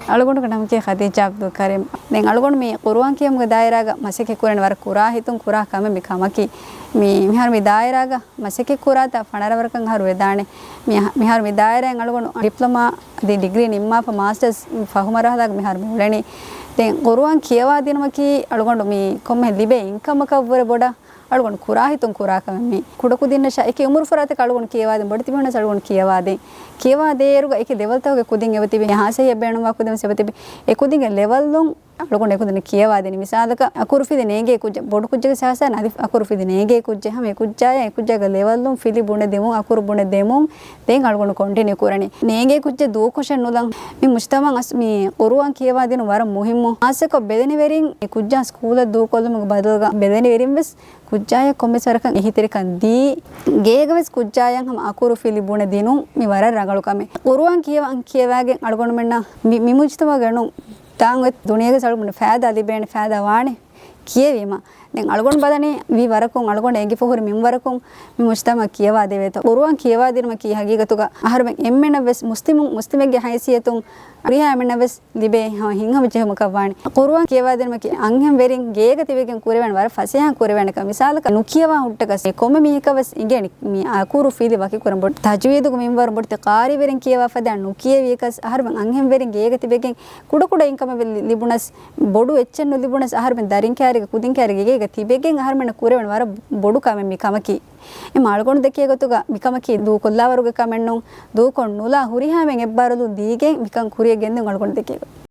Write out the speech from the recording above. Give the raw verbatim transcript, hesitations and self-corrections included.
އަޅުގަނޑުގެ ނަމަކީ ޚަދީޖާ ޢަބްދުލް ކަރީމް. ދެން އަޅުގަނޑު މި ޤުރުއާން ކިޔެވުމުގެ ދާއިރާގަ މަސައްކަތް ކުރަން ވަރަށް ކުރާ ހިތުން ކުރާ ކަމެއް މި ކަމަކީ. މި، މިހާރު މި ދާއިރާގަ މަސައްކަތް ކުރާތާ ފަނަރަ ވަރަކަށް އަހަރު ވެދާނެ. މި، މިހާރު މި ދާއިރާއިން އަޅުގަނޑު ޑިޕްލޮމާ އަދި ޑިގްރީ ނިންމާފަ މާސްޓަރސް ފަހު މަރުހަލާގަ މިހާރު މި އުޅެނީ. ދެން ޤުރުއާން ކިޔަވާދިނުމަކީ އަޅުގަނޑު މި ކޮންމެ ލިބޭ އިންކަމަކަށްވުރެ ބޮޑަށް އަޅުގަނޑު ކުރާ ހިތުން ކުރާ ކަމެއް މީ. ކުޑަކުދިންނަށާ އެކި އުމުރު ފަރާތަކަށް އަޅުގަނޑު ކިޔަވާދޭން، ބޮޑެތި މީހުންނަސް އަޅުގަނޑު ކިޔަވާދޭން. ކިޔަވާދޭއިރުގަ އެކި ލެވަލްތަކުގެ ކުދިން އެބަތިބި، ހާއްސަ ހިތް ބޭނުންވާ ކުދިން ވެސް އެބަތިބި. އެ ކުދިންގެ ލެވަލްލުން އަޅުގަނޑު އެކުދިންނަށް ކިޔަވާދޭނީ. މިސާލަކަށް، އަކުރު ފިލި ނޭނގޭ ކުއްޖެއް، ބޮޑު ކުއްޖެއްގެ ސާސާ ނަދި އަކުރު ފިލި ނޭނގޭ ކުއްޖެއް، ހަމަ އެ ކުއްޖާޔާ އެ ކުއްޖާގެ ލެވަލްލުން ފިލި ބުނެ ދެމުން، އަކުރު ބުނެ ދެމުން، ދެން އަޅުގަނޑު ކޮންޓިނިއު ކުރަނީ. ނޭނގޭ ކުއްޖެއް ދޫކޮށެއް ނުލަން. މި މުޖްތަމަޢަށް މި ޤުރުއާން ކިޔަވާދިނުން ވަރަށް މުހިއްމު. ހާއްސަކޮށް ބެލެނިވެރިން މި ކުއްޖާ ސްކޫލަށް ދޫކޮށްލުމުގެ ބަދަލުގަ ބެލެނިވެރިން ވެސް ކުއްޖާޔަށް ކޮންމެސް ވަރަކަށް އެހީތެރިކަން ދީ، ގޭގަ ވެސް ކުއްޖާޔަށް ހަމަ އަކުރު ފިލި ބުނެ ދިނުން މި ވަރަށް ރަނގަޅު ކަމެއް. ޤުރުއާން ކިޔަވާ، ކިޔަވާގެން އަޅުގަނޑުމެންނަށް މި، މި މުޖްތަމަޢުގަ ނޫން، ދާން އޮތް ދުނިޔޭގަ އަޅުގަނޑު ފައިދާ ލިބޭނެ، ފައިދާ ވާނެ ކިޔެވީމަ. ދެން އަޅުގަނޑު ބަލަނީ ވީ ވަރަކުން، އަޅުގަނޑު އެނގިފަ ހުރި މިންވަރަކުން މި މުޖްތަމަޢަށް ކިޔަވާ ދެވޭތޯ. ޤުރުއާން ކިޔަވާދިނުމަކީ ހަގީގަތުގަ އަހަރުމެން އެންމެނަށް ވެސް މުސްލިމު، މުސްލިމެއްގެ ހައިސިއްޔަތުން ހުރިހާ އެންމެނަށް ވެސް ލިބޭ ހިތްހަމަޖެހުމަކަށް ވާނެ. ޤުރުއާން ކިޔަވާދިނުމަކީ އަންހެން ވެރިން ގޭގަ ތިބެގެން ކުރެވޭނެ ވަރަށް ފަސޭހައިން ކުރެވޭނެ ކަމެއް. މިސާލަކަށް، ނުކިޔަވާ ހުއްޓަކަސް އެ ކޮންމެ މީހަކަށް ވެސް އިނގޭނެ މި އަކުރު ފިލި ވަކިކުރަން. ބޮޑެތި ތަޖްވީދުގެ މިންވަރު، ބޮޑެތި ޤާރީވެރިން ކިޔަވާފަ ދާން ނުކިޔެވިޔަކަސް އަހަރުމެން އަންހެން ވެރިން ގޭގަ ތިބެގެން ކުޑަކުޑަ އިންކަމެއް ލި-، ލިބުނަސް، ބޮޑު އެއްޗެއް ނުލިބުނަސް އަހަރުމެން ދަރިން ކައިރީގަ ކުދިން ކައިރީގަ ގޭގަ ތިބެގެން އަހަރުމެންނަށް ކުރެވޭނެ ވަރަށް ބޮޑު ކަމެއް މި ކަމަކީ. އެމަ އަޅުގަނޑު ދެކޭ ގޮތުގަ މިކަމަކީ ދޫކޮށްލާވަރުގެ ކަމެއްނޫން، ދޫކޮށް ނުލާ ހުރިހާމެން އެއްބާރުލުން ދީގެން މިކަން ކުރިޔަށް ގެންދިން އަޅުގަނޑު ދެކޭ ގޮތް.